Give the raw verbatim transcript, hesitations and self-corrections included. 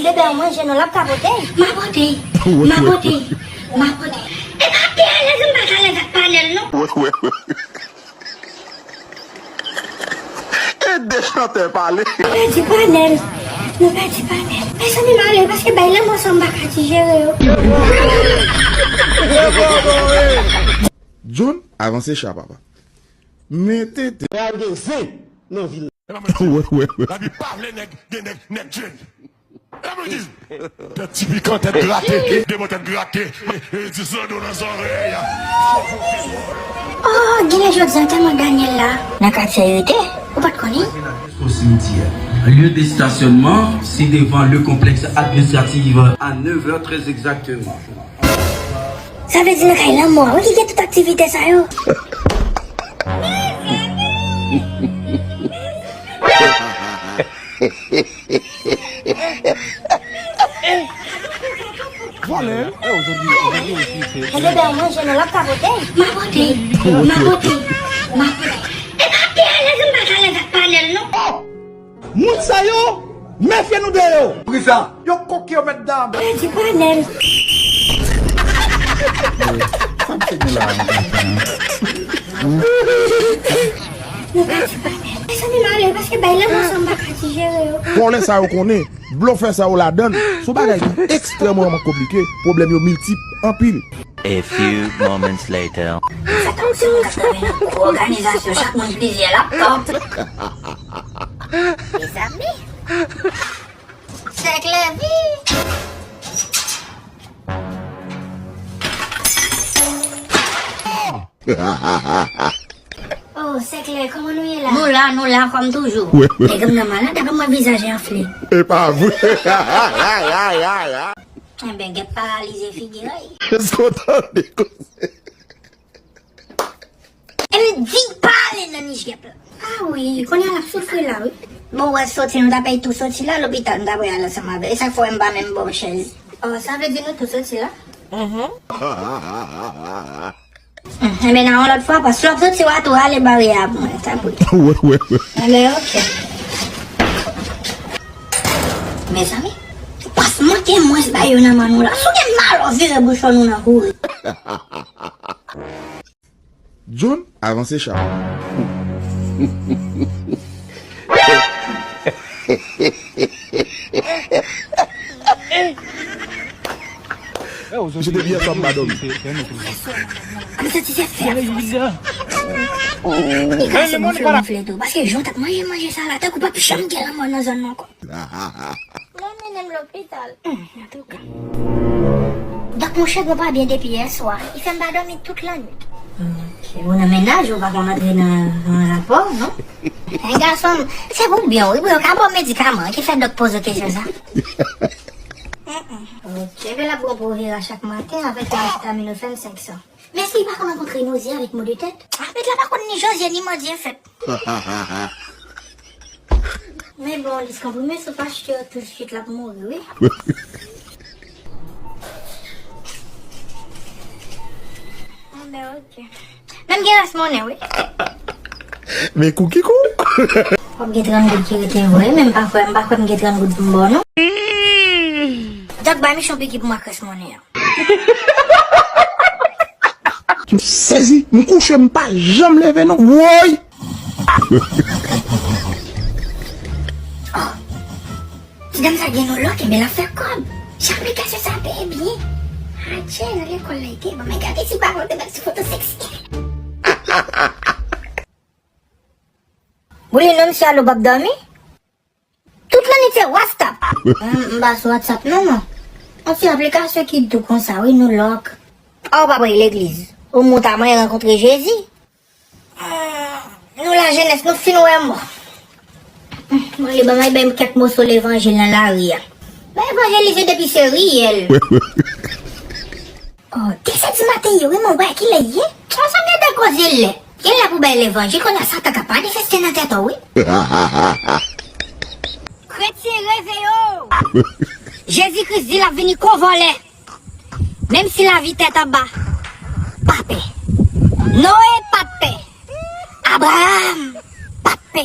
Ebyen, manje non, l ap ka pote. M a pote. M a pote. M a pote. E pa te alèz, m pa t alèz ak panèl, non. E de chantè pale. Nou pèdi panèl. Nou pèdi panèl. Mezanmi, m ale, paske bay lanmò sa, m pa ka dijere yo. John, avanse cha, papa. Mete te. Pral gen zen nan vil. Wè, wè, wè. Labib pa vle nèg, gen nèg, nèg Jane. Labib di, tèt ti pikan, tèt grate, de bò tèt grate, e, e, di zando nan zòrèy. Oh, genlè jodi a tèlman Daniel la. Nan katye yo te, ou pa t konnen? Au cimetière. Lieu de stationnement, c'est devant le complexe administratif à neuf heures très exactement. Sa vle di nan kay lanmò a wi ki gen tout aktivite sa yo. Vòlè. Ebyen, manje non, l ap ka pote. M a pote. M a pote. M a pote. E pa te alèz, m pa t alèz ak panèl, non. Moun sa yo, mefye nou de yo. Poukisa? Yo koke yo, mèt dam. Pèdi panèl. Sa m te gen la. Nou pèdi panèl. Mezanmi, m ale, paske bay lanmò sa, m pa ka dijere yo. Vòlè sa yo konnen, blofè sa yo ladann. Se yon bagay ki ekstrèmman konplike, pwoblèm yo miltip anpil. A few moments later. Sa tankou se yon katreven gwo òganizasyon, chak moun plizyè laptòp. Mezanmi. Sèk Lèvi. Oh, Sèk Lè, kòman nou ye la? Nou la, nou la, kòm toujou. Nèg m nan malad, apa mwen vizaj enfle. E pa vre. Enben, gèp paralize figi l. Èske w tande koze? E m di pale nan nich gèp la. Ah wi, kounye a l ap soufri la, wi. Bon, w wè soti, nou ta pèy tou soti la, lopital, nou ta pral ansanm avè l. E sa k fè w wè m pa menm ba w chèz. Oh, sa vle di nou tou soti la? Mhm. Hmm, enben, nan yon lòt fwa, paske w ap soti, w a tou rale baryè a pou mwen, tanpri. Wè, wè, wè. Enben, oke. Mezanmi, pas manke mwens ba yo nan men nou la. Si w gen malè, w vire bouch nou nan kouri. John, avanse cha. Misye te byen fè m pa dòmi. Misye ti se fè. E ka se moun fè m anfle tou. Paske jan w t ap manje manje sa la, tankou p ap janm gen lanmò nan zòn nan ankò. Mwen mennen m lopital. Hmm, antouka. Donk, monchè, gwo pa byen depi yè swa. Li fè m pa dòmi tout lannwit. Ok. Ou nan mennaj, ou pa konn antre nan, nan rapò, non? Hen, gason m, se pou byen w, wi, pou yo ka ba w medikaman ki fè dòk poze w kesyon sa. Mm, mm. Ok. Epi l ap bon pou w vire chak maten avèk yon asetaminofèn senk san. Men si li pa konn rankontre noze avèk mo de tèt? Ah, mèt la pa konn ni Jozye ni Mandye fèt. Men bon, li se konprime sou pa achte yo tousuit l ap mouri, wi. Ah, ben, ok. Men m gen rès monnen, wi. Men kou ki kou? W ap gen trant goud ki rete vre, men m pa kwè, m pa kwè m gen trant goud pou m ba w, non. Dòk, bay Michon piki pou m ak rès monnen an. M sezi, m kouche, m pa janm leve non. Woy! Oh. Ti dam sa gen yon lòk, ebyen l ap fè kòb. Jan aplikasyon sa peye byen. Adje, nan lekòl la, li te bon, men gade ti balon te met sou foto seksi. Boulin, non, misye alo p ap dòmi? Tout lannwit se WhatsApp. M, m pa sou WhatsApp non, non. Yon ti aplikasyon ki dou konsa, wi, nou lòk. Aw, w pa prale legliz. Omwen w ta manyen rankontre Jezi. Hmm, nou lajenès, nou fin wè mò. Hmm, mwen ale ban m al bay m kèk moso levanjil nan lari a. Ban evanjelize depi se riyèl. Oh, de sè di maten ye, wi, men w wè kilè l ye? Sa, sa m gen de koze lè. Gen lè pou bay levanjil, kounye a Satan ka manifeste nan tèt ou, wi. Kretyen, reveye w! Jezi Kris di l ap vini kon vòlè. Menm si lavi tèt anba, pa pè. Noye pa t pè. Abraram pa t pè.